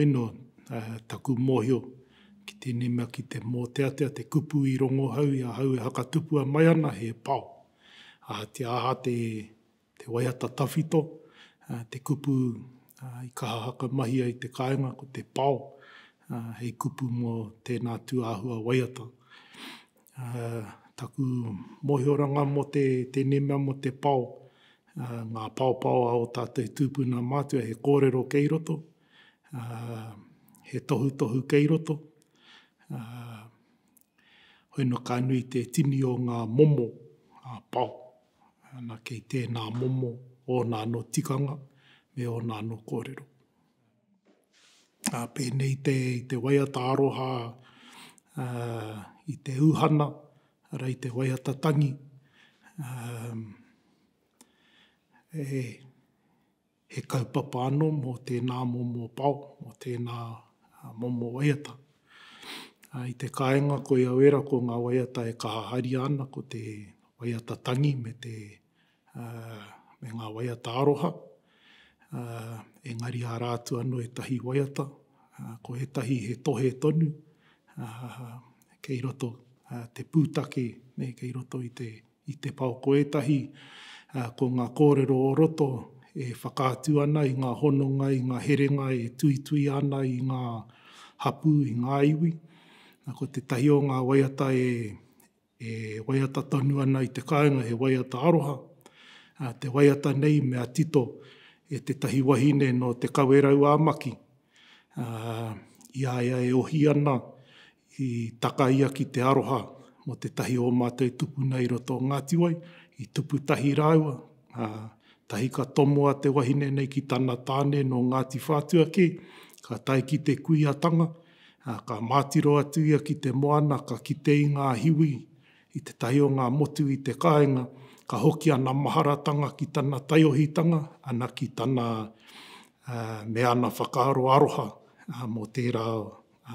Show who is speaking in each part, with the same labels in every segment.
Speaker 1: Hoi nō, taku mōhio ki tēnei mea ki te mōteatea, te kupu i rongohau i ahau e hakatupua mai ana he pao. Ā, te aha te, te waiata tawhito, te kupu i kaha hakamahia i te kāinga ko te pao, hei kupu mō tēnā tūāhua waiata. Taku mōhioranga mō te, tēnei mea mō te pao, ngā paopao a ō tātou tūpuna mātua, he kōrero kei roto, he tohutohu kei roto. Hoi nō ka nui te tini o ngā momo pao, ana kei tēnā momo ōna anō tikanga me ōna anō kōrero. Pēnei te, te waiata aroha i te uhana, ara i te waiata tangi, e, he kaupapa anō mō tēnā momo pao, mō tēnā momo waiata. I te kāinga, koia wera ko ngā waiata e kaha haria ana, ko te waiata tangi me te me ngā waiata aroha, engari arā atu anō ētahi waiata, ko ētahi he tohe tonu, kei roto te pūtake, kei roto i te, i te pao. Ko ētahi, ko ngā kōrero o roto e whakaatu ana i ngā hononga, i ngā herenga e tuitui ana i ngā hapū, i ngā iwi. Ko tētahi o ngā waiata e, E waiata tonu ana i te kāinga he waiata aroha. Te waiata nei mea tito e tētahi wahine nō Te Kawerau-ā-Maki. I a ia e ohi ana, i taka ia ki te aroha mō tētahi o mātou tupuna i roto o Ngātiwai, i tupu tahi rāua, tahi ka tomoa te wahine nei ki tana tāne nō Ngāti Whātua kē, ka tae ki te kuiatanga, Ā, ka mātiro atu ia ki te moana, ka kite i ngā hiwi, i tētahi o ngā motu i te kāinga, ka hoki ana maharatanga ki tana taiohitanga, ana ki tana, ā, me ana whakaaro aroha, ā, mō tērā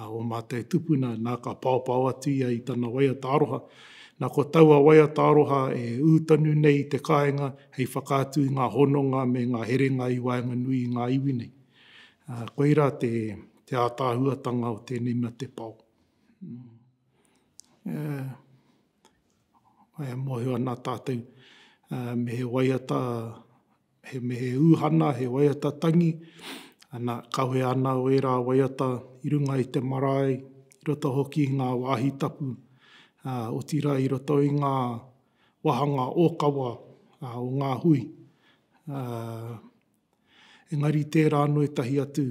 Speaker 1: o mātou tupuna, nā, ka paopao atu ia i tana waiata aroha. Nā, ko taua waiata aroha e ū tonu nei i te kāinga hei whakaatu i ngā hononga me ngā herenga i waenganui i ngā iwi nei. Ā, koirā te, te ātaahuatanga o tēnei mea te pao. E, e mōhio ana tātou, me he waiata, he, me he ūhana, he waiata tangi, ana, kawe ana o ērā waiata i runga i te marae, i roto hoki i ngā wāhi tapu, ā, otirā i roto i ngā wāhanga ōkawa o ngā hui. Ā, Engari tērā anō ētahi atu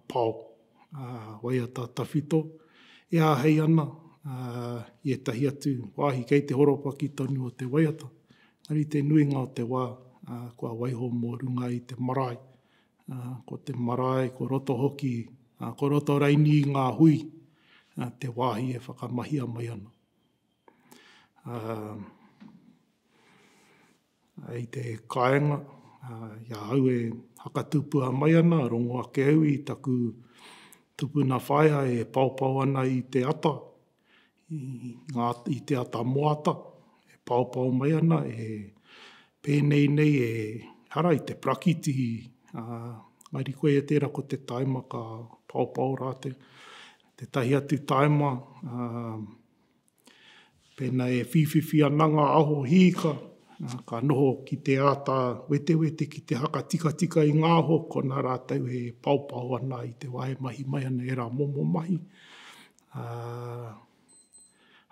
Speaker 1: pao waiata tawhito e āhei ana i ētahi atu wāhi kei te horopaki tonu o te waiata. Engari te nuinga o te wā kua waiho mō runga i te marae. Ko te marae, ko roto hoki, ko roto raini i ngā hui te wāhi e whakamahia mai ana. I te kāinga, i a au e hakatupua mai ana, rongo ake au i taku tupuna whaea e paopao ana i te ata, i, ngā, i te ata moata, e paopao mai ana, e pēnei nei e hara i te parakitihi, ā, engari koia tērā ko te taima ka paopao rātou. Tētahi atu taima, ā, Pēnā e whīwhiwhi ana ngā aho hīka, ka noho ki te āta wetewete, ki te hakatikatika i ngā aho, konā rātou e paopao ana i te wā e mahi mai ana ērā momo mahi. Ā,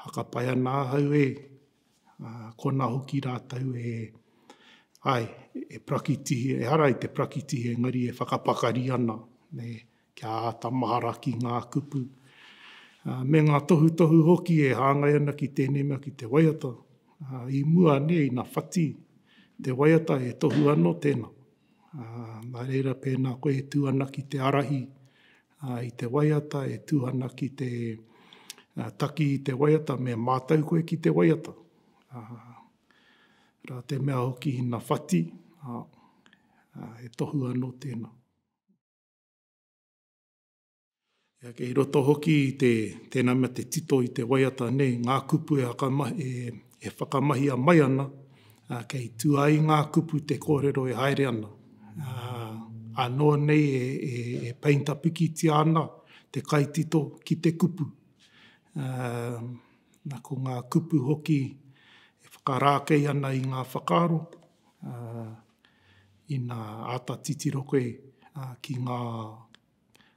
Speaker 1: hakapai ana ahau e, ā, konā hoki rātou e, āe, e parakitihi, ehara i te parakitihi engari e whakapakari ana, nē, Kia āta mahara ki ngā kupu, me ngā tohutohu hoki e hāngai ana ki tēnei mea ki te waiata. I mua nei, ina whati te waiata, he tohu anō tēnā. Nā reira, pēnā koe e tū ana ki te ārahi i te waiata, e tū ana ki te taki i te waiata, me mātau koe ki te waiata. Rā te mea hoki ina whati, he tohu anō tēnā. Ia, kei roto hoki i te, tēnā mea te tito i te waiata nei, ngā kupu e, hakamahi, e, e whakamahia mai ana, ā, kei tua i ngā kupu te kōrero e haere ana. Ā, Anō nei e, e, e peinta pikitia ana te kaitito ki te kupu. Na, ko ngā kupu hoki e whakarākei ana i ngā whakaaro, ina āta titiro koe ki ngā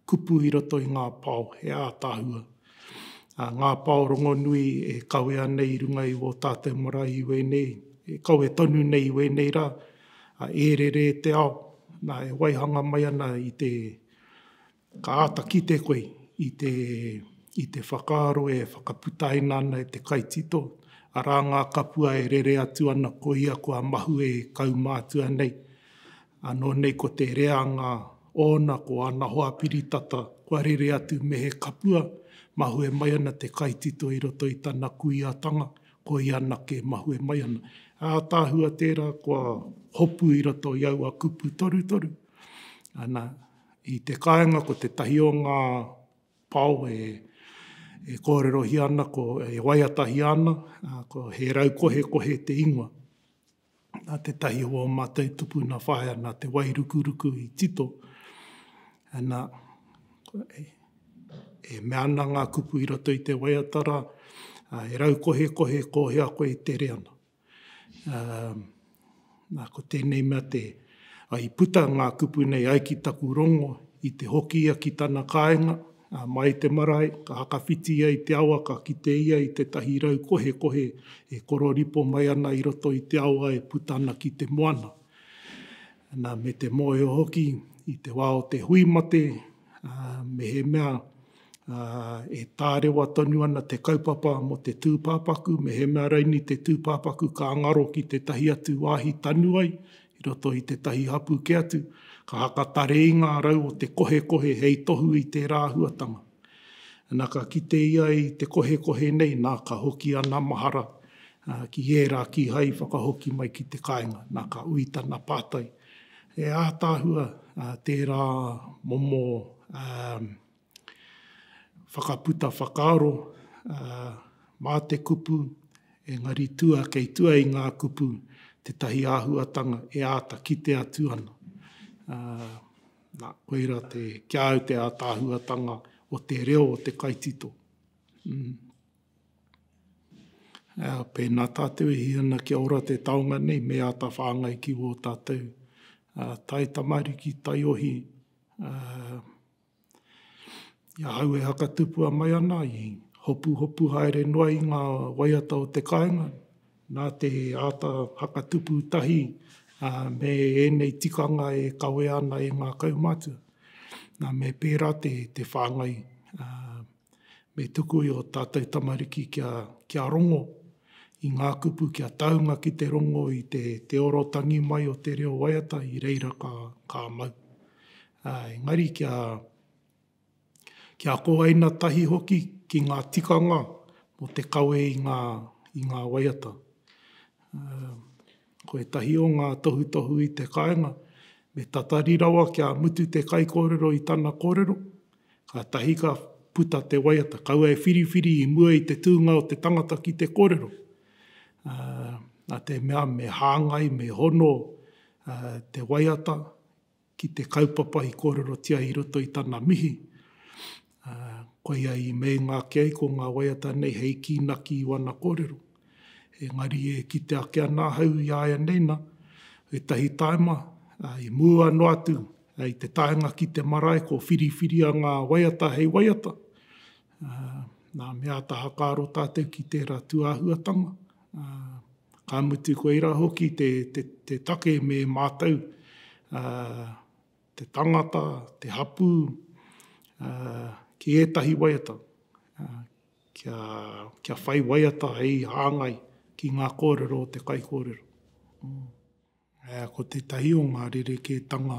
Speaker 1: kupu i roto i ngā pao, he ātaahua. Ngā pao rongonui e kawea nei i runga i wō tātou marae i wēnei, e kawe tonu nei i wēnei rā, e rere te ao, nā, e waihanga mai ana i te, ka āta kite koe i te, i te whakaaro e whakaputaina ana e te kaitito, arā ngā kapua e rere atu ana ko ia kua mahue e kaumātua nei, Anō nei ko te reanga ōna ko ana hoa piritata kua rere atu me he kapua, mahue mai ana te kaitito i roto i tana kuiatanga, ko ia anake mahue mai ana. Ātaahua tērā kua hopu i roto i aua kupu torutoru. Ana, i te kāinga ko tētahi o ngā pao e, e kōrerohia ana, ko, e waiatahia ana, ko He Raukohekohe te ingoa. Nā tētahi o ō mātou tupuna whaea, nā Te Wairukuruku i tito, ana, e, e mea ana ngā kupu i roto i te waiata rā, e raukohekohe ko hea koe e tere ana. Nā, ko tēnei mea te, i puta ngā kupu nei ai ki taku rongo, i te hoki ia ki tana kāinga, Ā, mai te marae, ka hakawhiti ia i te awa, ka kite ia i tētahi raukohekohe e kororipo mai ana i roto i te awa e puta ana ki te moana. Nā, me te mōhio hoki, i te wā o te hui mate, ā, mehemea, ā, e tārewa tonu ana te kaupapa mō te tūpāpaku, mehemea raini te tūpāpaku ka ngaro ki tētahi atu wāhi tanu ai, i roto i tētahi hapū kē atu, ka hakatare i ngā rau o te kohekohe hei tohu i tērā āhuatanga. Nā, ka kite ia i te kohekohe nei, nā, ka hoki ana mahara ki ērā kīhai i whakahoki mai ki te kāinga, nā, ka ui tana pātai. He ātaahua tērā momo whakaputa whakaaro mā te kupu, engari tua kei tua i ngā kupu tētahi āhuatanga e āta kite atu ana. Nā, koirā te, ki a au te ātaahuatanga o te reo o te kaitito. Mm. Pēnā tātou e hī ana kia ora te taonga nei, me āta whāngai ki wō tātou taitamariki, taiohi, I ahau e hakatupua mai ana, i hopuhopu haere noa i ngā waiata o te kāinga, nā te āta hakatupu tahi me ēnei tikanga e kawea ana e ngā kaumātua. Nā, me pērā te, te whāngai, me tuku i ō tātou tamariki kia, kia rongo i ngā kupu, kia taunga ki te rongo i te, te orotangi mai o te reo waiata, i reira ka, ka mau. Engari kia, kia kohaina tahi hoki ki ngā tikanga mō te kawe i ngā, i ngā waiata. Ko ētahi o ngā tohutohu i te kāinga, me tatari rawa kia mutu te kaikōrero i tana kōrero, kātahi ka puta te waiata, kaua e whiriwhiri i mua i te tūnga o te tangata ki te kōrero. Nā te mea me hāngai, me hono te waiata ki te kaupapa i kōrerotia i roto i tana mihi, ā, koia i meinga ake ai ko ngā waiata nei hei kīnaki i wana kōrero. Engari e kite ake ana ahau i āianei nā, ētahi tāima, ā, i mua noa atu i te taenga ki te marae ko whiriwhiria ngā waiata hei waiata, ā, nā, me āta hakaaro tātou ki tērā tūāhuatanga, ā, Ka mutu koirā hoki te, te, te take me mātou, te tangata, te hapū, ki ētahi waiata, kia, kia whai waiata hei hāngai ki ngā kōrero o te kaikōrero. Mm. Ko tētahi o ngā rerekētanga,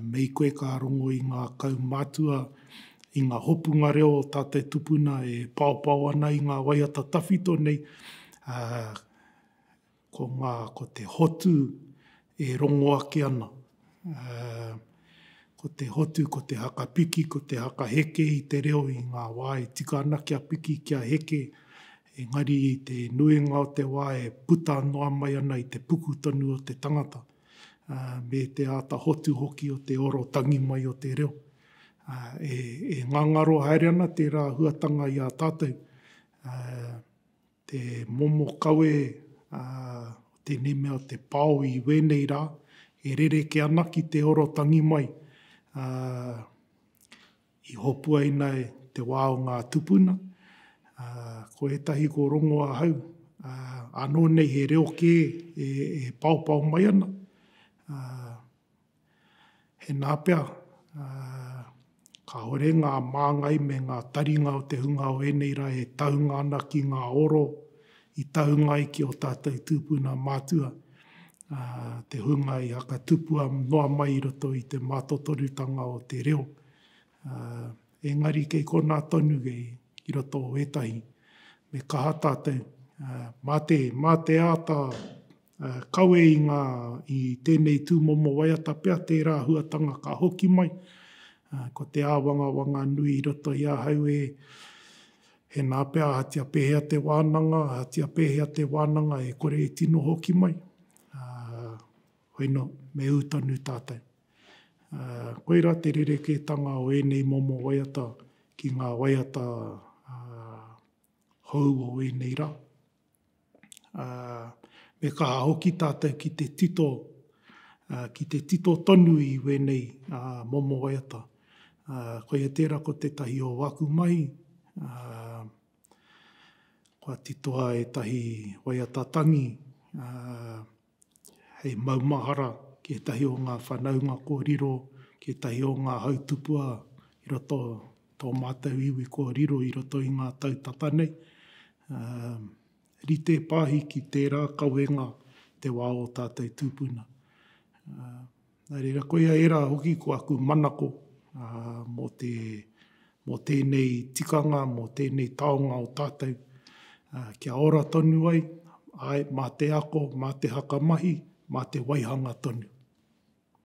Speaker 1: me i koe ka rongo i ngā kaumātua, i ngā hopunga reo o tātou tupuna e paopao ana i ngā waiata tawhito nei, ko ngā, ko te hotu e rongo ake ana. Ko te hotu, ko te hakapiki, ko te hakaheke i te reo i ngā wā e tika ana kia piki, kia heke, Engari i te nuinga o te wā e puta noa mai ana i te puku tonu o te tangata. me te āta hotu hoki o te oro tangi mai o te reo. E ngangaro haere ana tērā āhuatanga i a tātou, te momo kawe o tēnei mea o te pao i wēnei rā, e rerekē ana ki te oro tangi mai i hopuaina e te wā o ngā tupuna. Ko ētahi ko rongo ahau, ānō nei he reo kē e paopao mai ana. Hēnā pea, kāore ngā māngai me ngā taringa o te hunga o ēnei rā e taunga ana ki ngā oro i taunga ai ki ō tātou tūpuna mātua, te hunga i hakatupua noa mai i roto i te mātotorutanga o te reo. Engari kei konā tonu i roto o ētahi, me kaha tātou, mā te, mā te āta Kawe i ngā, i tēnei tūmomo waiata pea tērā huatanga ka hoki mai. Ko te āwangawanga nui i roto i ahau e, hēnā pea ahatia pēhea te wānanga, ahatia pēhea te wānanga e kore e tino hoki mai. Hoino, me ū tonu tātou. Koirā te rerekētanga o ēnei momo waiata ki ngā waiata hou o ēnei rā. Ā, me kaha hoki tātou ki te tito, ā, ki te tito tonu i wēnei, ā, momo waiata. Ā, koia tērā ko tētahi o waku mahi, ā, kua titoa ētahi waiata tangi, ā, hei maumahara ki ētahi o ngā whanaunga kua riro, ki ētahi o ngā hautupua i roto tō mātou iwi kua riro i roto i ngā tau tata nei. Rite pāhi ki tērā kawenga te wā o tātou tūpuna. Nā reira, koia ērā hoki ko aku manako mō te, mō tēnei tikanga, mō tēnei taonga o tātou, kia ora tonu ai, āe, mā te ako, mā te hakamahi, mā te waihanga tonu.